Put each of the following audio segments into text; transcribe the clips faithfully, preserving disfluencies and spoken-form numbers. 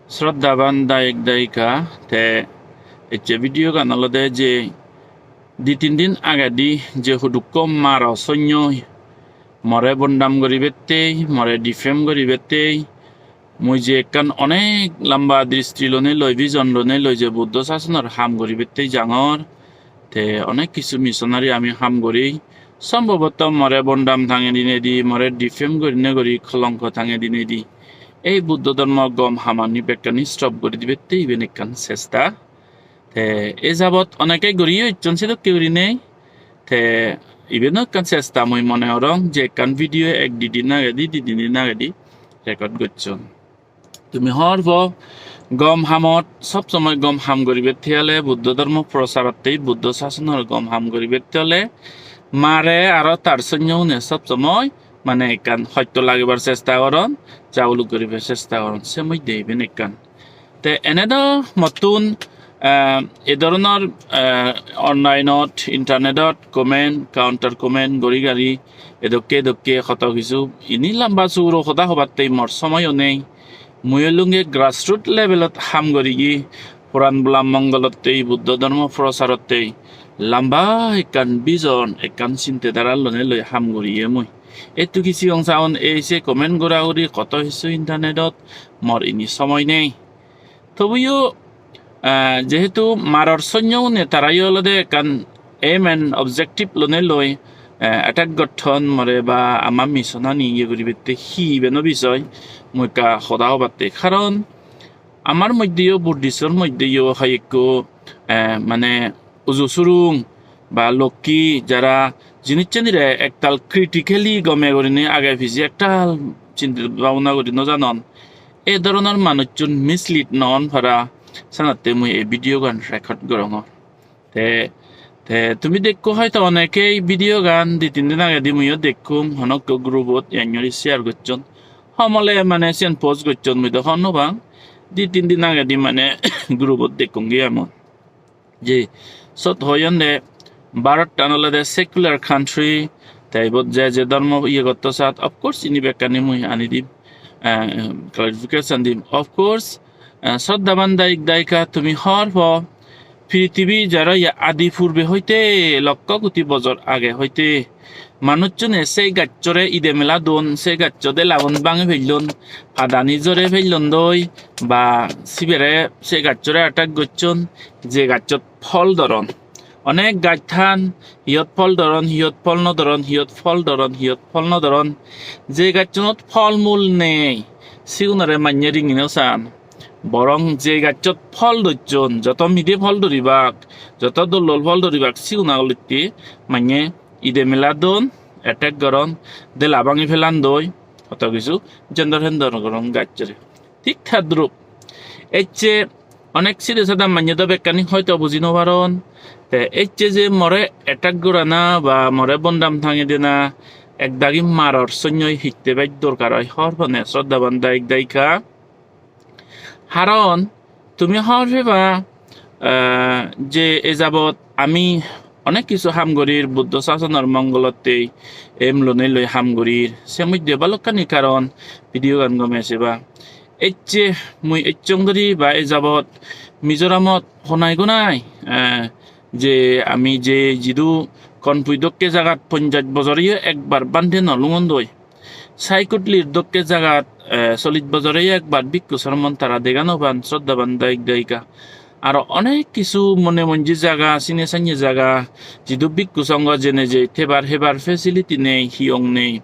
Shraddhaban dayok dayika, te ecche video gan olode je di tin din agedi je hudukko maro sonnoi more bondam guribattei, more defame guribattei, mui je ekkan onek lamba dristi lonei loi, vision lonei loi je Buddho sasonor ham guribattei jangor, te onek kisu missionary ami ham guri, sombhoboto more bondam tangei dinei di, more defame gurinei guri kolonko tangei dinei di, ei Buddho dhormo gom hamani bekkani stop guri dibattei iben ekkan chesta. Te ei jabot oneke guriyo ecchon sedokke gurinei. Te ibeno ekkan chesta mui mone gorong je ekkan video ek di din agedi, di tin din agedi record gocchon. Tumi hobor po, gom hamot sob somoi gom ham guribattei ole, Buddho dhormo procharottei, Buddho sasonor gom ham guribattei ole mare aro tar sonnyo une sob somoi mane ekkan hosto lagibar chesta goron, jaguluk guribar chesta goron, se moddhe iben ekkan. Te ene do mottun, eh, e dhoronor, eh, online-ot, internet-ot comment, counter comment guri gari edokke edokke hoto kisu, ini lamba suguro hoda hobattei mor somoyo nei. Mui olunge grassroot level-ot ham guriye, poran bola mongolottei, Buddho dhormo procharottei lamba ekkan vision, ekkan sinte dhara lonei loi ham guriye mui. Ettu ki siyong sagon ei se comment gora guri, hoto hissu internet-ot, mor ini somoi nei. Tobuyo, ah, jehetu maror sonnyo une tarayo olode ekkan aim and objective lonei loi, eh, attack gotton more ba ama mission ani iye guribattei, hi ibeno bisoy mui ekka hoda hobattei. Karon amar moddheyo, Buddhist-or moddheyo hoyekko, eh, mane uju surung ba lokki, jara jinissanire ektal critically gome gurinei age pije ektal sinte bhabona guri no janon, ei dhoronor manuchun mislead no on para sanatte mui ei video gan record gorongor. Te, te tumi dekko hoito onekei video gan di tin din agedi muiyo dekkong honokko group-ot, iyani share gocchon. Homole mane siyen post gocchon mui do hobor no pang. Di tin din agedi mane group-ot dekkonge emon. Je sot hoyonde Bharat-tan olode secular country, te ibot je je dhormo iye gotto sat, of course, ini bekkani mui ani dim, eh, clarification dim. Of course, eh, Shraddhaban dayok dayika, tumi hobor po, prithibi jaro ya adi purbe hoite, lokko koti bojor age hoite, manuchune sei gacchore ide mela don, sei gaccho delagun bangi pellon, padani jore pellon doi, ba sibere sei gacchore attack gocchon, je gacchot phol doron. Onek gach than, hiyot phol doron, hiyot phol no doron, hiyot phol doron, hiyot phol no doron. Je gacchunot phol mul nei, sigunore manye ringi no san. Borong je gacchot phol docchon, joto mide phol doribak, joto dol dol phol doribak, sigun agolotte manye ide mela don, attack goron, dela bangi pelan doi, hoto kisu jendor hendor goron gacchore. Thik tadrup. Ecche onek side sada manye do bekkani hoito buji no paron. Te ecche je more attack gorana ba more bondam tangei dena ekdagi maror sonnoi hitte bej dorkar oi hobor po ne, Shraddhaban dayok dayika. Haron tumi hobor peba, eh, je e jabot ami onek kisu ham gorir, Buddho sasonor mongolottei aim lonei loi ham gorir. Se moddhe balokkani karon, video gan gome seba. Ecche mui ecchong dori ba e jabot Mizoramot honai gonai, eh, je ami je jidu Konpui dokke jagat ponjaj bojor ye ekbar bhante no lungon doi. Saikutlir dokke jagat, eh, sollis bojore ekbar bhikkhu sromon tara dega no pan, Shraddhaban dayok dayika. Aro onek kisu mone monji jaga, sine sanye jaga, jidu bhikkhu songho jene je thebar hebar facility nei, hiyong nei.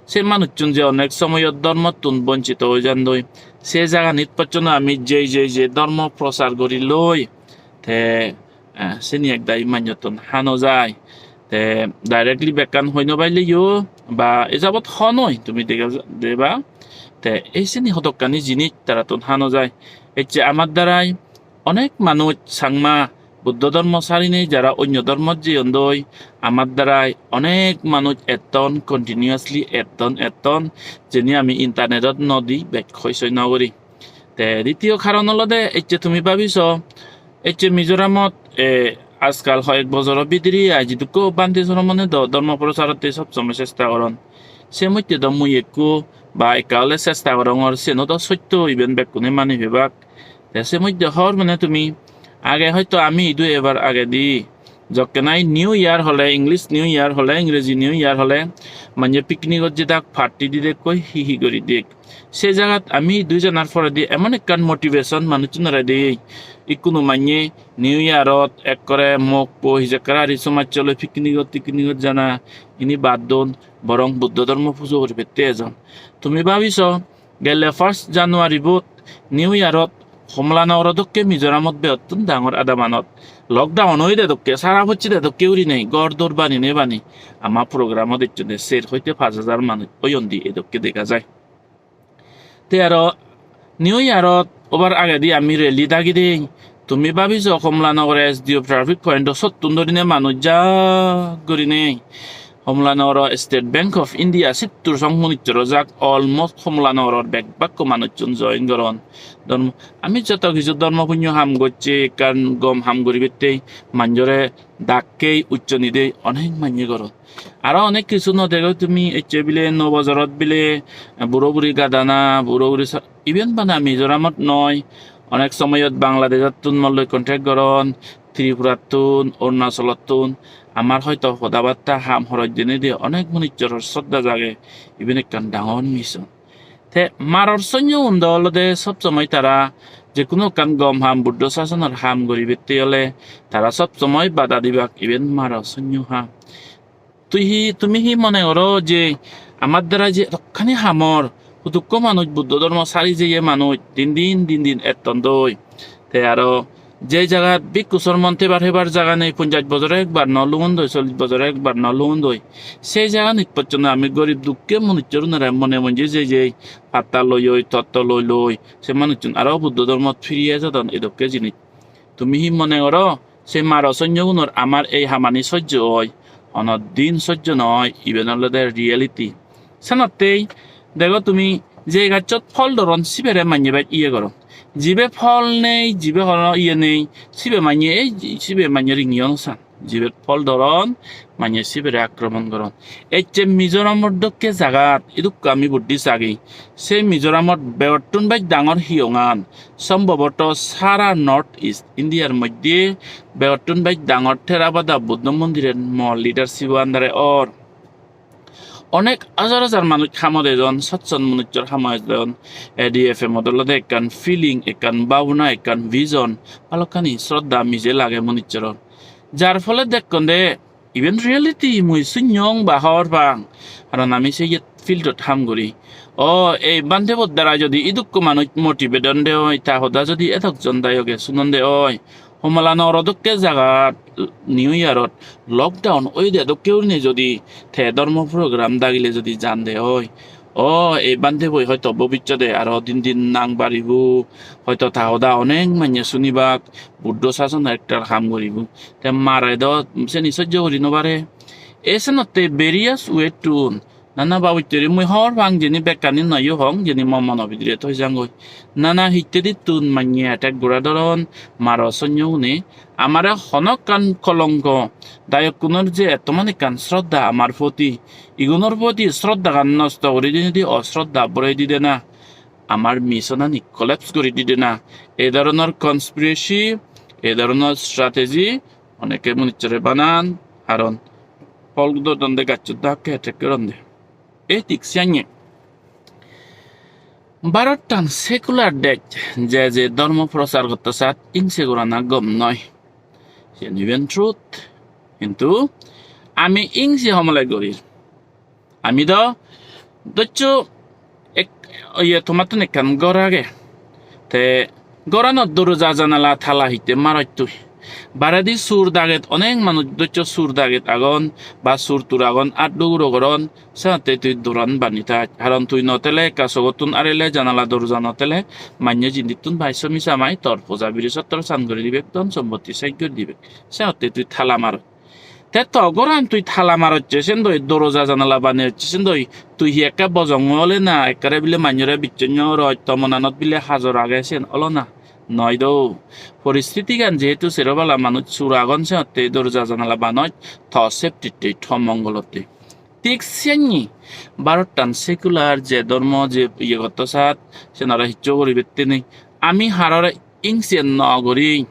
Se manuchun je onek somoyot dhormottun bonchito oi jandoi. Se jaganit pocchono ami jei jei je dhormo prochar guri loi. Te, eh, sini ek dagi manjottun hano jai. Te directly bekkan hoi no paileyo, ba e jabot honoi tumi dega ja-, deba. Te ei sini hodokkani jinis tarattun hano jai. Ecche amar darai onek manuj Changma Buddho dhormo sarinei jara onyo dhormot jeyon doi, amar darai onek manuj etton, continuously etton, etton, jeni ami internetot no di, bek hoi soi no guri. Te ditiyo karon olode ecche tumi babi so, ecche Mizoramot, eh, ajkal hoyek bojoro bidire ai jidukko bhante sromone do dhormo procharotte sob somoi chesta goron. Se moddhe do mui ekku ba ekka ole chesta gorongor, siyen o do sotto, iben bekkune mani pebak. Te se moddhe hor mane tumi age hoyto ami idu ebar agedi jokke nahi New Year hole, English New Year hole, Ingreji New Year hole, manje picnic-ot jedak, party didekkoi, hi hi guri dek. Se jagat ami idu janar poredi emon ekkan motivation manuchunore dey, ikkunu manye New Year-ot ekkore mok po hijekkar ari somajje loi picnic-ot, picnic-ot jana ini bad don, borong Buddho dhormo pujo guribette ejon. Tumi babi so, gelle first January-bot New Year-ot Homolanagoro dokke Mizoramot begottun dangor adamanot lockdown oyede dokke, sara pocchede dokke gurinei, ghor dor banine bani ama program-ot ecchonde ser hoite pach hajar manuj oyondi, edokke dega jai. Te aro New Year-ot obar agedi ami rally dagidey. Tumi babi so, Homolanagoro S D O traffic point-o sottun dorine manuj jak gurinei. Homolanagoro State Bank of India sittur song munichchoro jak, almost Homolanagoror bek bakko manuchchun join goron. Dhormo, ami joto kiju dhormo punyo ham gocche, ekkan gom ham guribattei manjore dakkei ucchonidei onek manye goron. Aro onek kisu no degoi tumi, ecche bile nuo bojorot bile, eh, buro buri gadana, buro buri sa-, iben bana Mizoramot noi, onek somoyot Bangladesh-ottun molloi contact goron, Tripurattun, Arunachalottun, amar hoito hoda batta ham horoj dinei de onek manuchor sroddha jage, iben ekkan dangor mission. Te maror sonyo undo olode sob somoi tara je hono ekkan gom ham, Buddho sasonor ham guribette ole tara sob somoi bada dibak, iben maror sonyo ham. Tui hi, tumi hi mone goro je amar dara je edokkani ham or, hudukko manuj Buddho dhormo sari jeye manuj din din, din din etton doi. Te aro je jagat bhikkhu sromon thebar hebar jaga nei, ponjash bojore ekbar no lungondoi, chollish bojore ekbar no lungondoi, se jaganit pojjonto ami gorib dukke manuchchorunore mone monje jei jei patta loi loi, totto loi loi, se manuchchun aro Buddho dhormot firi ejodon, edokke jinis. Tumi hi mone goro, se maro sonyogunor amar ei hamani sojjo oi? Hono din sojjo noi, iben olode reality. Senottei dego tumi, je gacchot phol dhoron sibere manye bej iye goron. Jibe phol nei, jibe hono iye nei, sibe manye, ei sibe manye ringi osan. Jibet phol dhoron, manye sibere akromon goron. Ecche Mizoramor dokke jagat, idukko ami Buddhist agi. Se Mizoramot begottun bej dangor hiyongan, sombhoboto sara North East Indiar moddhe begottun bej dangor Theravada Buddho mondiren mo leadership-o under-e or. Onek hajar hajar manuj hamot ejon, sot sot manuchor hamot ejon. A D F M-ot olode ekkan feeling, ekkan bhabona, ekkan vision, balokkani sroddha mije lage manuchorot. Jar phole dekkonde, iben reality, mui sunyong ba hobor pang. Karon ami se iyot field-ot ham guri. O, ei bhante-bor dara jodi idukko manuj motivate onde oi, ta hoda jodi edok jon dayoge sunonde oi, Homolanagoro dokke jagat New Year-ot lockdown oyede dokke gurinei jodi te dhormo program dagile jodi jande oi, o, ei bhante boi hoito bobissode aro din din nang baribo, hoito ta hoda onek manye sunibak, Buddho sasonor ektal ham guribo. Te mare do seni sojjo guri no pare. Esenotte various way-tun nana babotteri mui hobor pang jeni bekkani noyo hong, jeni mo mono bidire thoi jangoi. Nana hittedittun manye attack gora doron, maro sonnyo gune. Amare hono ekkan kolonko, dayokkunor je ettoman ekkan sroddha amar proti, igunor proti sroddhagan nosto guri dinedi osroddha borei didena, amar mission-ani collapse guri didena. Ei dhoronor conspiracy, ei dhoronor strategy oneke manuchore banan, karon phol dodonde gacchot dakke attack goronde. Ei thik siyanye. Bharottan secular dej, je je dhormo prochar gotte sat, ingse gorana gom noi. Siyen iben truth. Hintu ami ingse homole gorir. Ami do doccho ek, iye, tomattun ekkan ghor age. Te ghoranot doroja janala tala hitte marottui. Baredi sur daget, onek manuj doccho sur daget agon, ba sur tur agon, addo guro goron, senotte tui doran bani thaj. Karon tui no thele, ekka sogottun arele, janala doroja no thele, manye jindittun bai somi samai tor poja biri sottor san guri dibek, dhon sompotti sej guri dibek. Senotte tui tala marot. Te to ghoran tui tala marocche, sen doi doroja janala baneyocche, sen doi tui hi ekka bojong ole na, ekkere bile manyore bichonyo roj, to monanot bile hajor age, sen olo na? Noi do. Poristitigan jehetu sero palla manuj sur agon, senotte doroja janala banoj, to safety-tte, to mongolotte. Thik siyani Bharottan secular je dhormo je iye gotto sat, sen aro hissu guribatte nei. Ami harore ingse no guri.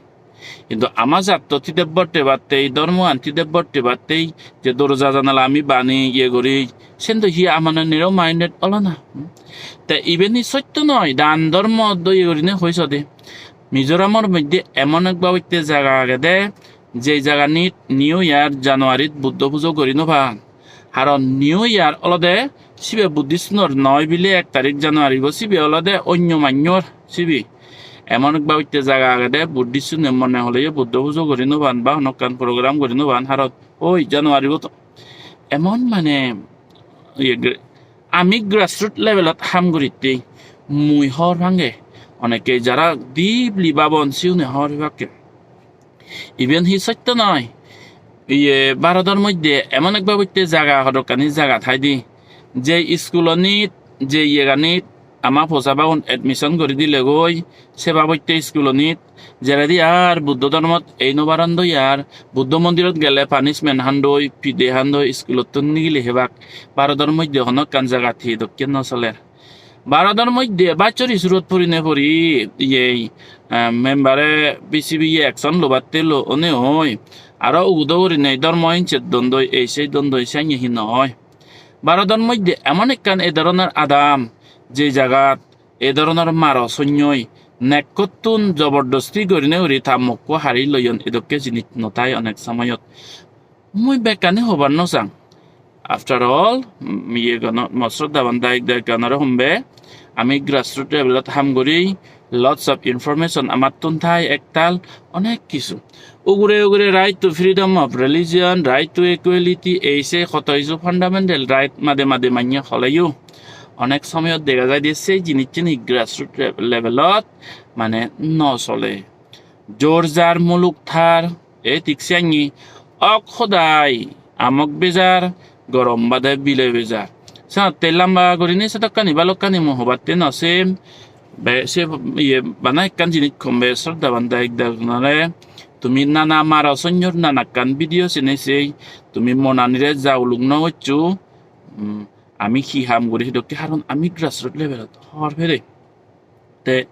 Hintu ama jatto thide botte batte, ei dhormoan thide botte batte, je dorja janala ami bani iye guri, sen do hi amane narrow minded olo na? Te iben hi sotto noi, dan dhormo do iye gurine hoi sode. Mizoramor moddhe emon ek babotte jaga agede, je jaganit New Year January-t Buddho pujo guri no pan. Haron New Year olode sibe Buddhist-unor noi bile ek tarik January bo, sibe olode onyo mannor sibe. Emon ek babotte jaga agede Buddhist-une mone holeyo Buddho pujo guri no pan ba honokkan program guri no pan. Haron oi January bo to emon mane iye gr-, ami grassroot levelot ham guritte mui hor pange, onekke jara deeply babon siune hor pakke. Iben hi sotto noi? Iye, Bharodor moddhe emon ek babotte jaga, hodokkani jaga thaide, je iskulonit, je iyeganit ama posabagun admission guri dilegoi, se babotte iskulonit jeredi ar Buddho dhormot ei no parandoi, ar Buddho mondirot gele punishment handoi, pide handoi, iskulottun nigili hebak. Bharodor moddhe hono ekkan jagat hi dokke no soler. Bharodor moddhe bachori surot purine puri, iye, eh, member-e B C B ye action lobatte lo one oi. Aro ugudo gurinei dhormo inche dondoi, ei sei dondoi, sanye hi no oi. Bharodor moddhe emon ekkan ei dhoronor adam, je jagat ei dhoronor maro sonyoi nekkottun jobordosti gurine guri ta mokko hari loyon, edokke jinis no thai onek somoyot. Mui bekkani hobar no sang. After all, mm, iye gono, mo sroddhaban dayok dayikaunore hombe, ami grassroot levelot ham guri, lots of information amattun thai ektal, onek kisu. Ugure ugure right to freedom of religion, right to equality, ei sei hoto hissu fundamental right made made manye holeyo, onek somoyot dega jaide sei jinisseni grassroot re-, levelot mane no sole. Jor jar muluk thar, ei thik siyani, ok hodai, amok bejar, gorom bade bile bejar. Senotte lamba gurinei sedokkani balokkani mui hobatte no sem. Be-, se, iye, bana ekkan jinis hombe sroddhaban dayok dayikanore, tumi nana maro sonyor nanakkan video sene sei, tumi monanire jauluk no goccho, mm, ami hi ham guri sedokke, haron ami grassroot levelot hor pede. Te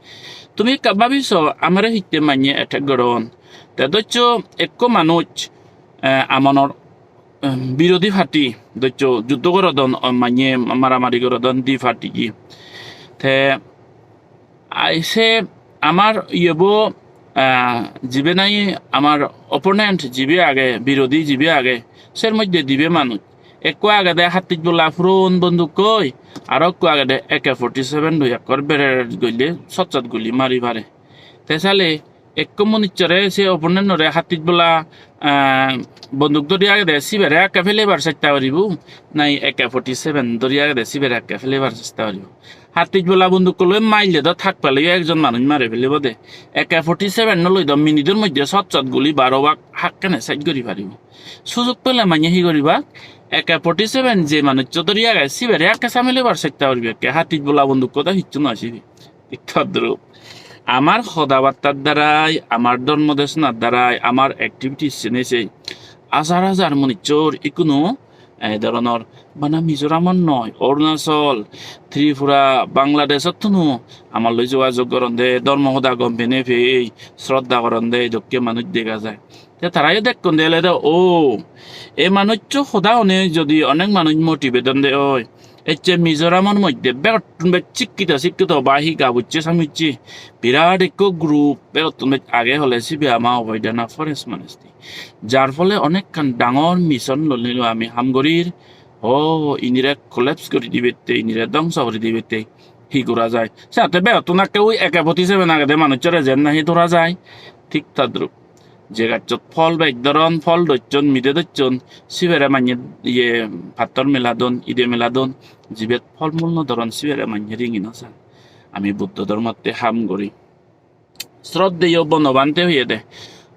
tumi ekka babi so, amare hitte manye attack goron. Te doccho ekko manuj, eh, amonor, em, birodhi party, doccho juddo gorodon, o manye maramari gorodon di party-ye. Te ai se amar iyebo, ah, jibe nahi amar opponent jibe age, birodhi jibe age, ser moddhe dibe manuj. Ekko agede hattis bola puron bondukkoi, aro ekko agede A K forty-seven loi ekkor beret golle sot sot guli mari pare. Te sale ekko munichore, se opponent-ore hattis bola, ah, bonduk dhori agede sibere ekke pelebar chesta guribo, nahi A K forty-seven dhori agede sibere ekke pelebar chesta guribo? Hattis bola bondukko loi maille do thak peleyo ekjon manuj mari pelibo de. A K forty-seven no loi do minidor moddhe sot sot guli baro bak hakkene sej guri paribo. Sujok pele manye hi guribak? A K forty-seven je manuccho dhori age, sibere ekke samelebar chesta guribo ekke. Hattis bola bondukko do hissu noi sibe. Thik todrup. Amar hodabattar darai, amar dhormo desonar darai, amar activities sene sei hajar hajar manucchor ikkunu ei dhoronor bana Mizoramot noi, Arunachal, Tripura, Bangladeshottun-o amar loi jogajog goronde, dhormo hoda gom pene pei sroddha goronde, ei dokke manuj dega jai. Te tarayo dekkon de olode, o, ei manuccho hoda hone jodi onek manuj motivate onde oi, ecche Mizoramor moddhe begottun bej sikkito sikkito ba hi gabucche samucche birat ekko group begottun bej age hole sibe ama obo de na forest monastery. Jar phole onekkan dangor mission loi loi ami ham gorir. O, inire collapse guri dibette, inire dhongso guri dibette hi gora jai? Sate begottun akke ui A K forty-seven agede manucchore jen nahi dora jai. Thik todrup. Je gacchot phol bej dhoron, phol docchon, mide docchon, sibere manye iye pattor meladon, ide meladon, jibet phol mul no dhoron, sibere manye ringi no san. Ami Buddho dhormotte ham guri. Sroddheyo Bonobhante hoyede.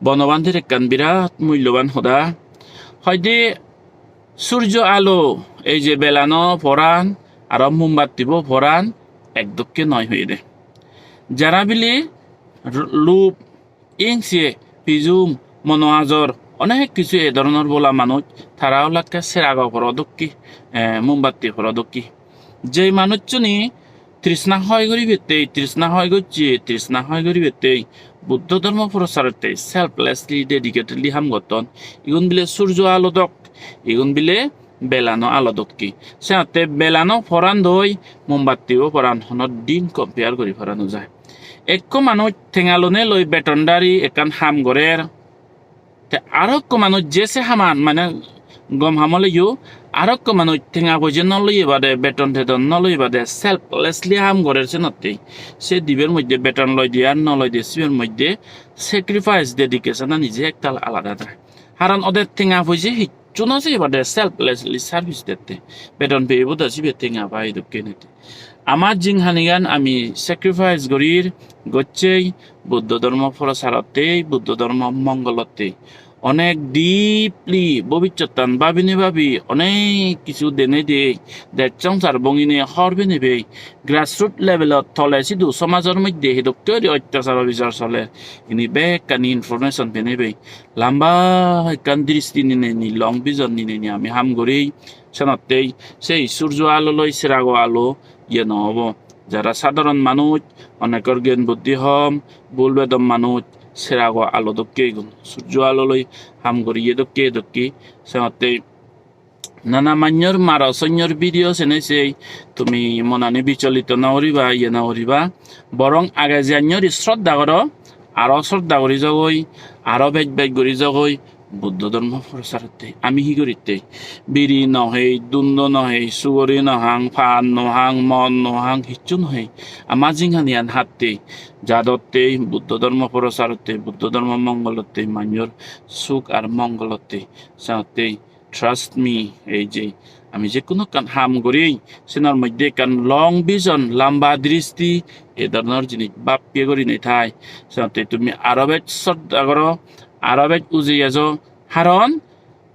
Bonobhanter ekkan birat mulloban hoda. Hoide surjo alo, ei je belano poran, aro mombattibo poran, ek dokke noi hoyede. Jara bile r-, lub, ingse, pijum, mono ajor, Onek hissu ei dhoronor bola manuj, tara olakke serago poro dokke, eh, mombatti poro dokke. Jei manuchchune trishna hoi guribatte, trishna hoi gocche, trishna hoi guribatte Buddho dhormo procharotte selflessly, dedicatedly ham gotton. Igun bile surjo alo dok, igun bile belano alo dokke. Senotte belano poran doi, mombattibo poran hono din compare guri para no jai. Ekko manuj tenga lonei loi beton dari ekkan ham gorer, te aro ekko manuj je se haman, mane gom ham oleyo, aro ekko manuj tenga poije no loye bade, beton teton no loye bade, selflessly ham gorer senotte. Se diber moddhe, beton loide ar no loide, siber moddhe sacrifice, dedication ani je ektal alada tai. Haron ode tenga poije hissu no se bade selflessly service dette. Beton peyebo da sibe tenga pai dokke nete. Ama jinghanigan ami sacrifice gorir, gocchei Buddho dhormo procharotte, Buddho dhormo mongolotte. Onek deeply bobissottan babinei babi, onek hissu denei dei, dej songsar bongine hor penei bei, grassroot levelot tole sidu somajor moddhe hedokke guri ottachar obisar soler, ini bekkani information penei bei. Lamba ekkan dristi ninei ni, long vision ninei ni ami ham guri, senottei sei surjo alo loi serago alo iye no obo. Jara sadharon manuj, onekor gyan buddhi hom, bul bedom manuj, serago alo dokke igun. Surjo alo loi ham guriye dokke dokke, senottei nana manyor maro sonyor video senei sei tumi monani bicholito no guriba, iye no guriba. Borong age jiyanyor sroddha goro, aro sroddha guri jogoi, aro bej bej guri jogoi Buddho dhormo procharotte. Ami hi guritte? Biri no hei, dundo no hei, suguri no hang, pan no hang, mod no hang, hissu no hei. Ama jinghaniyan hatte, jadotte, Buddho dhormo procharotte, Buddho dhormo mongolotte, manyor suk ar mongolotte. Senotte trust me, ei je ami je hono ekkan ham guri, senor moddhe ekkan long vision, lamba dristi, ei dhoronor jinis bhabye gurinei thai. Senotte tumi aro bej sroddha goro, aro bej ujei ejo. Haron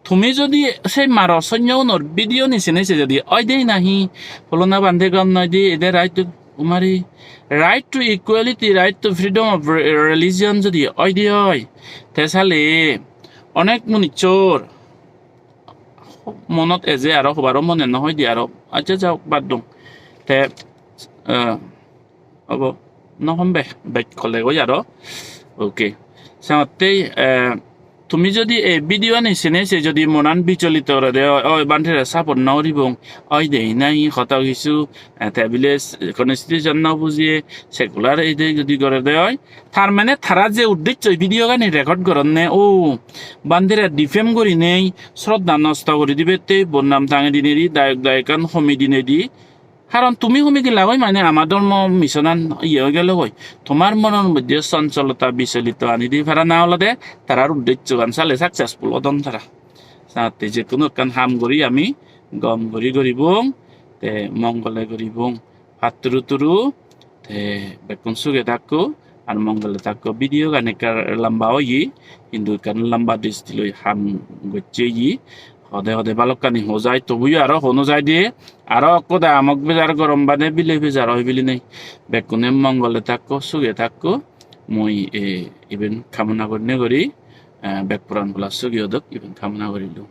tumi jodi sei maro sonyogunor video ni senei sei jodi oide nahi, holona bande gom noi de, ede right to umari, right to equality, right to freedom of re-, religion jodi oide oi, te sale onek munichor monot eje aro hobaro mone no hoi de aro. Accha, jaok, bad dong. Te, eh, obo, no hom be, bej kole goi aro. Okay. Senottei, eh, tumi jodi ei video ani senei sei jodi monan bicholito gorede oi, oi, bhante re support no guribong, oi de nahi hoto hissu, eh, te bile s-, constitution no bujiye, secular ei de jodi gorede oi, tar mane tara je uddeccho video gani record goronne, o, bhante re defame gurinei, sroddha nosto guri dibatte, bodnam tange dinei di, dayok dayikan homi dinei di. Haron tumi homi gelagoi mane ama dhormo mission an iye oi gelogoi. Tomar monor moddhe soncholota, bicholito ani di para na olode tarar uddeccho gan sale successful odon tara. Senotte je hono ekkan ham guri ami gom guri guribong, te mongole guribong. Patturu turu, te bekkun suge thakko, ar mongole thakko. Video gan ekka lamba oye, hintu ekkan lamba dristi loi ham gocche ye. Hode hode balokkani hojai, tobuyo aro hono jai de, aro ekko de amok bejar gorom bade bile bejar oi bilinei. Bekkune mongole thakko, suge thakko, mui, eh, iben kamona gurinei guri, eh, bek poran bola sugi odok, iben kamona gurilung.